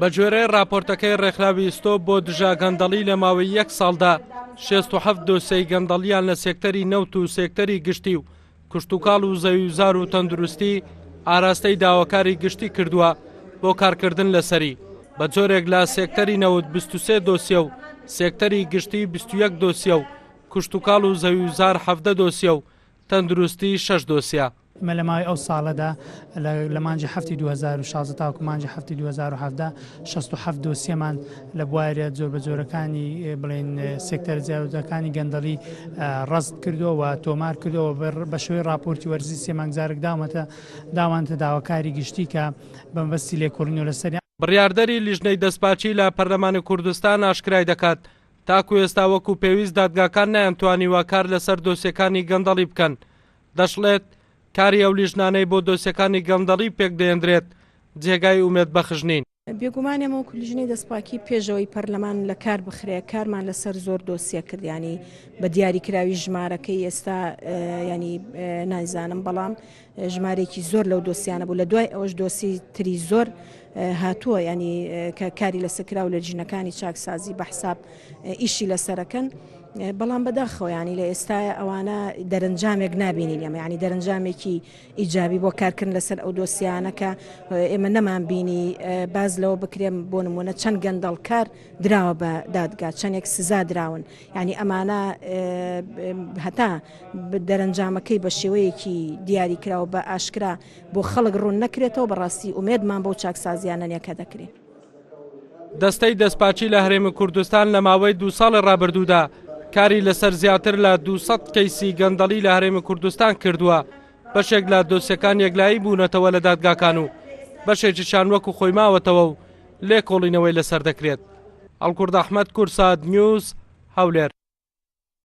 بەگوێرەی ڕاپۆرتەکەی ڕێکخراوی ستۆپ بۆ دژە گەندەڵی لە ماوەی یەک ساڵدا 67 دۆسیەی گەندەڵیان لە سێکتەری نەوت و سێکتەری گشتی و کشتوکاڵ و زەویوزار و تەندروستی ئاراستەی داواکاری گشتی کردووە بۆ کارکردن لەسەری، بە جۆرێک لە سێکتەری نەوت 23 دۆسیە و سێکتەری گشتی 21 دۆسیە و کشتوکاڵ و زەویوزار 17 دۆسیە و تەندروستی شەش دۆسیە. ئێمە لە ماوەی ئەو ساڵەدا لە مانگی حەفتی 2016 تاوەکو مانگی حەفتی 2017 67 دۆسیەمان لە بوارە جۆربەجۆرەکانی بڵێین سێکتەرە جیاوازەکانی گەندەڵی ڕەست کردووە و تۆمار کردووە بە شێوەی ڕاپۆرتی وەرزی سێ مانگ جارێک داومەتە داوانتە داواکاری گشتی کە بە مەبەستی لێکۆڵینەوە لەسەریان. بڕیاردەری لیژنەی دەستپاکی لە پەرلەمانی کوردستان ئاشکرای دەکات، تاکو ئێستا وەکو پێویست دادگاکان نەیانتوانیوە کار لەسەر دۆسیەکانی گەندەڵی بکەن، دەشڵێت، کاری ئەو لیژنانەی بۆ دۆسیەکانی گەندەڵی پێکدەهێندرێت جێگای ئومێدبەخش نین. بێگومان ئێمە وەکو لیژنەی دەستپاکی پێش ئەوەی پەرلەمان لە کار بخرێ کارمان لەسەر زۆر دۆسیە کرد ینی بە دیاریکراوی ژمارەکەی ئێستا ینی نایزانم بەڵام ژمارێکی زۆر لەو دۆسیانە بوو لە دوای ئەوەش دۆسی تری زۆر هاتووە ینی کە کاری لەسەر کرا و لە لیژنەکانی چاکسازی بە حساب ئیشی لەسەرەکەن. بەڵام بەداخەوە ینی لە ئێستا ئەوانە دەرەنجامێک نابینین ئەمە ینی دەرەنجامێکی ئیجابی بۆ کارکردن لەسەر ئەو دۆسیانە کە ئێمە نەمان بینی باز لەوە بکرێم بۆ نمونە چەند گەندەڵکار دراوە بە دادگا چەندێک سزا دراون یعنی ئەمانە هەتا دەرەنجامەکەی بە شێوەیەکی دیاری کراوە بە ئاشکرا بۆ خەڵک ڕوون نەکرێتەوە بەڕاستی ئومێدمان بەو چاکسازیانە نیە کە دەکرێت. دەستەی دەستپاکی لە هەرێمی کوردستان لە ماوەی دوو ساڵی ڕابردوودا کاری لەسەر زیاتر لە 200 کەیسی گەندەڵی لە هەرێمی کوردستان کردووە، بەشێک لە دۆسیەکان یەکلایی بوونەتەوە لە دادگاکان و بەشێکیشیان وەکو خۆی ماوەتەوە و لێکۆڵینەوەی لەسەر دەکرێت. هەڵکورد ئەحمەد، کوردسات نیوز، هەولێر.